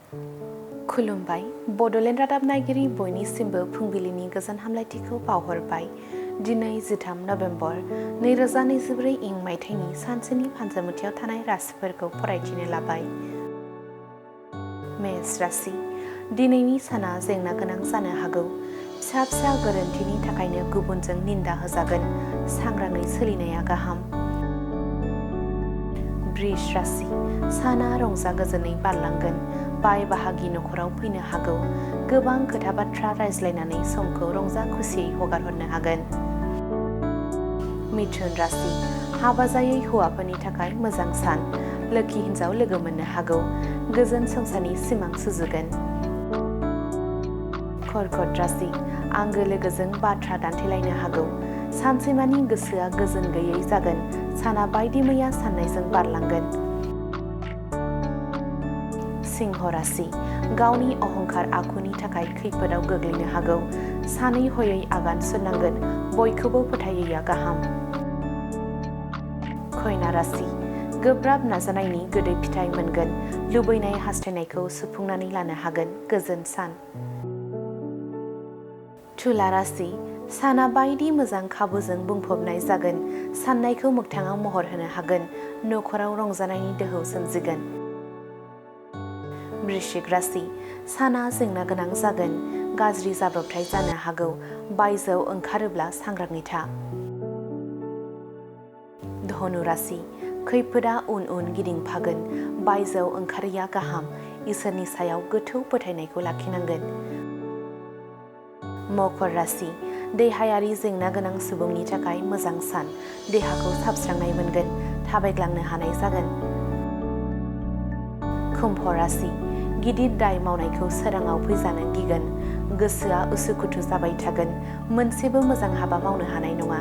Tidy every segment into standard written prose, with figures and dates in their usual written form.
खुलुमबाय बड'लेण्ड रादाब नायगिरि बयनिसिमबो फुंबिलिनि गोजोन हामलायथिखौ बावहरबाय। दिनै 13 नभेम्बर 2024 इं मायथाइनि सानसेनि फान्जामुथियाव थानाय राशिफोरखौ फरायथिनो लाबाय। मेष राशि, दिनैनि साना जेंना गोनां जानो हागौ। फिसा फिसा गोरोन्थिनि थाखायनो गुबुनजों निन्दा होजागोन। सांग्राङै सोलिनाया गाहाम। वृष राशि, साना रंजा गोजोनै बारलांगोन। बाय बाहागि नखराव फैनो हागौ। गोबां खोथा बाथ्रा रायज्लायनानै समखौ रंजा खुसियै हगारहरनो हागोन। मिथुन राशि, हाबा जायै हौवाफोरनि थाखाय मोजां सान। लोखि हिन्जाव लोगो मोननो हागौ। गोजोन संसारनि सिमां सुजुगोन। कर्कट राशि, आंगो लोगोजों बाथ्रा दान्थेलायनो हागौ। सानसेमानि गोसोआ गोजोन गैयै जागोन। साना बायदि मैया साननायजों बारलांगोन। सिंह राशि, गावनि अहंखार आखुनि थाखाय खैफोदाव गोग्लैनो हागौ। सानै हयै आगान सुरनांगोन। बयखौबो फोथायैया गाहाम। कन्या राशि, गोब्राब नाजानायनि गोदै फिथाइ मोनगोन। लुबैनाय हास्थायनायखौ सुफुंनानै लानो हागोन। गोजोन सान। तुला राशि, साना बायदि मोजां खाबुजों बुंफबनाय जागोन। साननायखौ मोगथाङाव महर होनो हागोन। नखराव रंजानायनि दोहौ सोमजिगोन। वृश्चिक राशि, साना जेंना गोनां जागोन। गाज्रि जाब्रबथाय जानो हागौ। बायजोआव ओंखारोब्ला सांग्राङै था। धनु राशि, खैफोदा उन उन गिदिंफागोन। बायजोआव ओंखारैया गाहाम। इसोरनि सायाव गोथौ फोथायनायखौ लाखिनांगोन। मकर राशि, देहायारि जेंना गोनां सुबुंनि थाखाय मोजां सान। देहाखौ साबस्रांनाय मोनगोन। थाबायग्लांनो हानाय जागोन। कुम्भ राशि, गिदिर दाय मावनायखौ सोराङाव फैजानो गिगोन। गोसोआ उसुखुथु जाबाय थागोन। मोनसेबो मोजां हाबा मावनो हानाय नङा।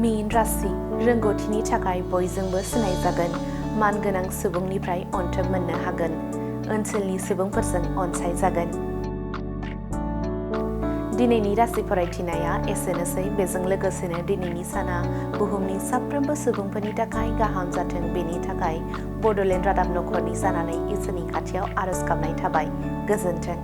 मीन राशि, रोंगौथिनि थाखाय बयजोंबो सिनायजागोन। मानगोनां सुबुंनिफ्राय अनथोब मोननो हागोन। ओनसोलनि सुबुंफोरजों अनसायजागोन। दिनैनि राशि फरायथिनाया एसेनोसै। बेजों लोगोसेनो दिनैनि साना बुहुमनि साफ्रोमबो सुबुंफोरनि थाखाय गाहाम जाथों बेनि थाखाय बड'लेण्ड रादाब नखरनि जानानै इसोरनि खाथियाव आरज गाबनाय थाबाय। गोजोन्थों।